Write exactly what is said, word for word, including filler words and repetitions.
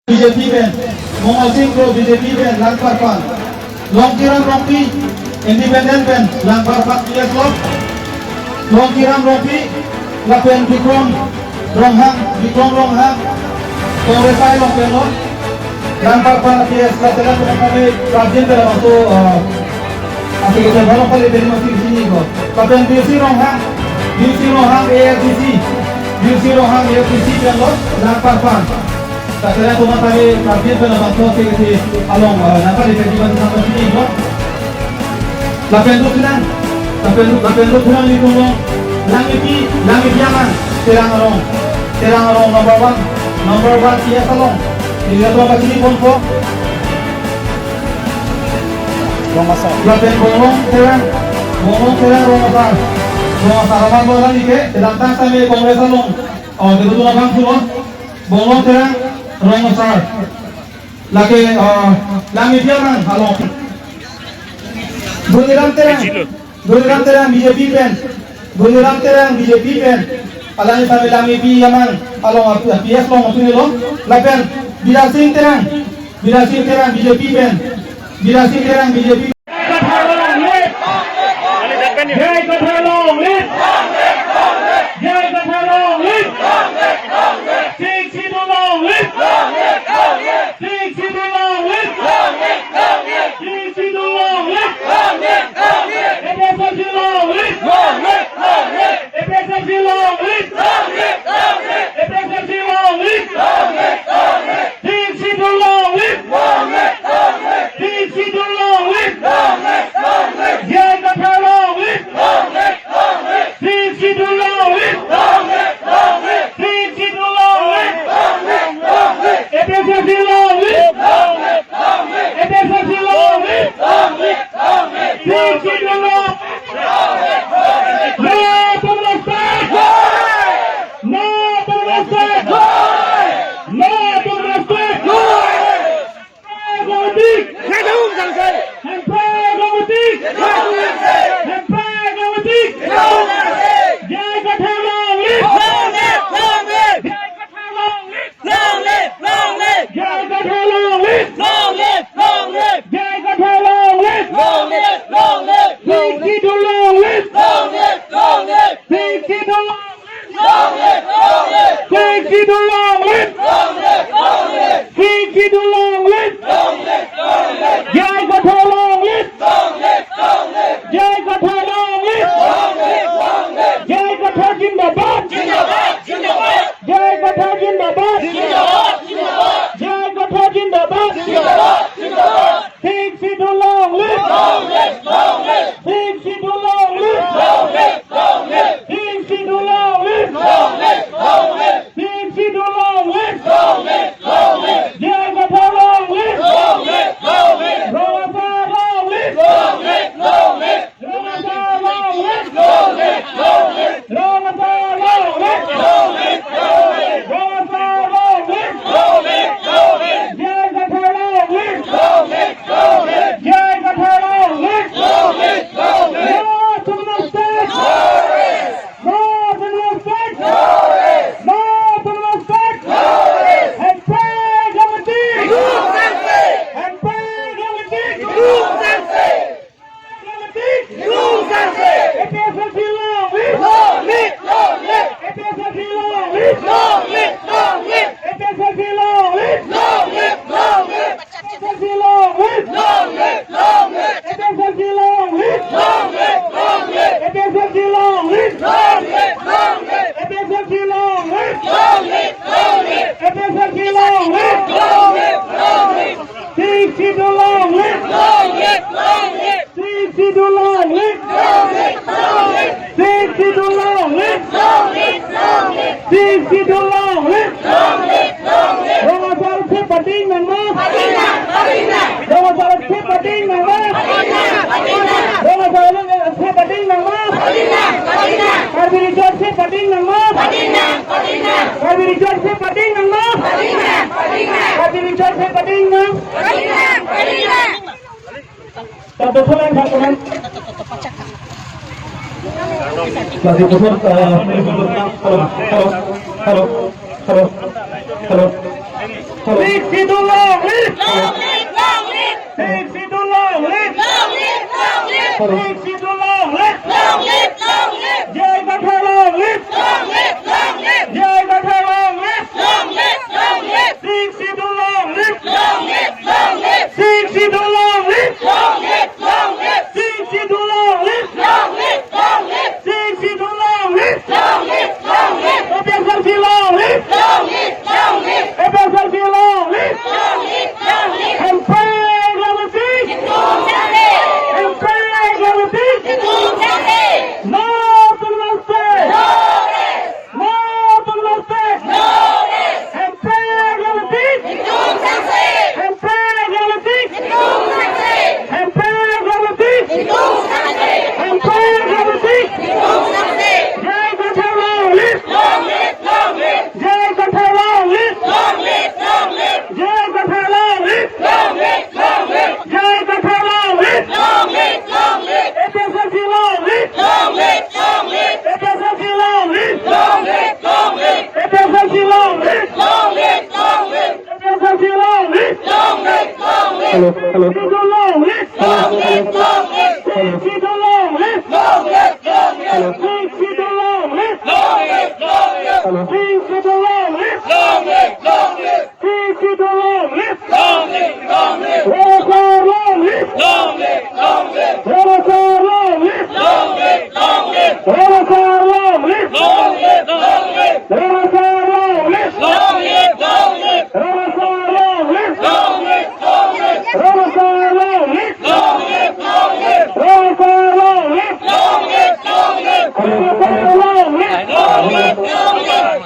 B J P pen, Mongal Sing Kro B J P pen, Langparpan. Longkiram Rongpi, Independent pen, Langparpan P S lo. Longkiram Rongpi, lapen Bikrom Ronghang, Bikrom Ronghang, Congress along pen lo. Langparpan P S, lapen lapen kami prajin pen laso, eh, asik kita baru kali dari masih sini ko. Lapen B C Ronghang, B C Ronghang A F D C, B C Ronghang A F D C pen lo, Langparpan. Lapen lapen kami prajin pen labangso asik kita along, eh, nangpali pen iban sama sini ko. Lapen duk sinang, lapen, lapen duk sinang ni tunglo. Langmepi, Langmepi amang, Terang arong, Terang arong number one, number one P S along. Ini lapen apa sini pon ko? Lapen Bonglong Terang, Bonglong Terang rong asar, rong asar amang bola ni ke, sedang tang kami Congress along. Oh, itu tuh abang tuh, Bonglong Terang rong asar. Lake, eh, Langmepi amang along. Boniram Terang, Boniram Terang B J P pen, Boniram Terang B J P pen. Alangli kami Langmepi amang along ap-, P S along apuni lo. Lapen Bidya Sing Terang, Bidya Sing Terang B J P pen, Bidya Sing Terang B J P. Jai Kathar long live! Jai Kathar long live! Jai Kathar long live! Sixth Schedule long live! Sixth Schedule long live! Sixth Schedule long live! A P H L C long live! A P H L C long live! A P H L C long live! Sixth Schedule long live! Sixth Schedule long live! Jai Kathar long live! Sixth Schedule long live! Sixth Schedule long live! A P H L C long live! A P H L C long live! Sixth Schedule long live! No to the state! No to the state! No to the state! Hemprai Agomati! Hemprai Agomati! Hemprai Agomati! Jai Kathar long live! Long live! Long live! Jai Kathar long live! Long live! Long live! Jai Kathar long live! Long live! Long live! Jai Kathar long live! Long live! Long live! Sixth Schedule long live! Long live! Long live! Sixth Schedule long live! Long live! Long live! Sixth Schedule long live! Long live! Long live! Sixth Schedule long live! Long live! Long live! Jai Kathar long live! Long live! Long live! Jai Kathar long live! Long live! Long live! Jai Kathar zindabad! Zindabad! Zindabad! Jai Kathar zindabad! Zindabad! Zindabad! Jai Kathar zindabad! Zindabad! Zindabad! Sixth Schedule long live! Long live! Long live! Sixth Schedule long live! Long live! Long live! Sixth Schedule long live! Long live! Long live! Sixth Schedule long live! Long live! Long live! Jai Kathar long live! Long live! Long live! Rong Asar long live! Long live! Long live! Rong Asar long live! Long live! Long live! Rong Asar long live! Long live! Long live! Rong Asar long live! Long live! Long live! Jai Kathar long live! Long live! Long live! Jai Kathar long live! Long live! Long live! No to the state! No to the state! No to the state! Hemprai Agomati! Hemprai Agomati! A P H L C long live! Long live! Long live! A P H L C long live! Long live! Long live! A P H L C long live! Long live! Long live! A P H L C long live! Long live! Long live! A P H L C long live! Long live! Long live! A P H L C long live! Long live! Long live! A P H L C long live! Long live! Long live! A P H L C long live! Long live! Long live! Sixth Schedule long live! Long live! Long live! Sixth Schedule long live! Long live! Long live! Sixth Schedule long live! Long live! Long live! Sixth Schedule long live! Long live! Long live! Rong Asar si pading nangma? Pading nang! Pading nang! Rong Asar si pading nangma? Pading nang! Pading nang! Rong Asar si pading nangma? Pading nang! Pading nang! Karbi Region si pading nangma? Pading nang! Pading nang! Karbi Region si pading nangma? Pading nang! Pading nang! Karbi Region si pading nang? Pading nang! Pading nang! Satu soal yang satu kan. Lagi putus, eh, halo, halo, halo, halo, halo. Sixth Schedule long live! Long live, long live! Sixth Schedule long live! Long live, long live! Sixth Schedule long live! Long live, long live! J I Kathar long live! Long live, long live! J I Kathar long live! Long live, long live! Sixth Schedule long live! Long live, long live! Sixth Schedule long live! Long live, long live! Sixth Schedule long live! Long live, long live! Sixth Schedule long live! Long live, long live! A P H L C long live! Long live, long live! A P H L C long live! Long live, long live! Hemprek long live! Hemprek long live! No Autonomous State! No Autonomous State! Hemprek long live! Hemprek long live! Hemprek long live! Hemprek long live! J I Kathar long live! Long live, long live! J I Kathar long live! Long live, long live! J I Kathar long live! Long live, long live! J I Kathar long live! Long live, long live! A P H L C long live! Long live, long live! A P H L C long live! Long live, long live! A P H L C long live! Long live, long live! A P H L C long live! Long live, long live! Hello, hello. Schedule long live! Long live, long live! Schedule long live! Long live, long live! Schedule long live! Long live, long live! Schedule long live! Long live, long live! Sixth Schedule long live! Long live, long live! Rong Asar long live! Long live, long live! Rong Asar long live! Long live, long live! Rong Asar long live! Long live, long live! Rong Asar long live! Long live, long live! Rong Asar long live! Long live, long live! Rong Asar long live! Long live, long live! Rong Asar long live! Long live, long live! Rong Asar long live! Long live, long live!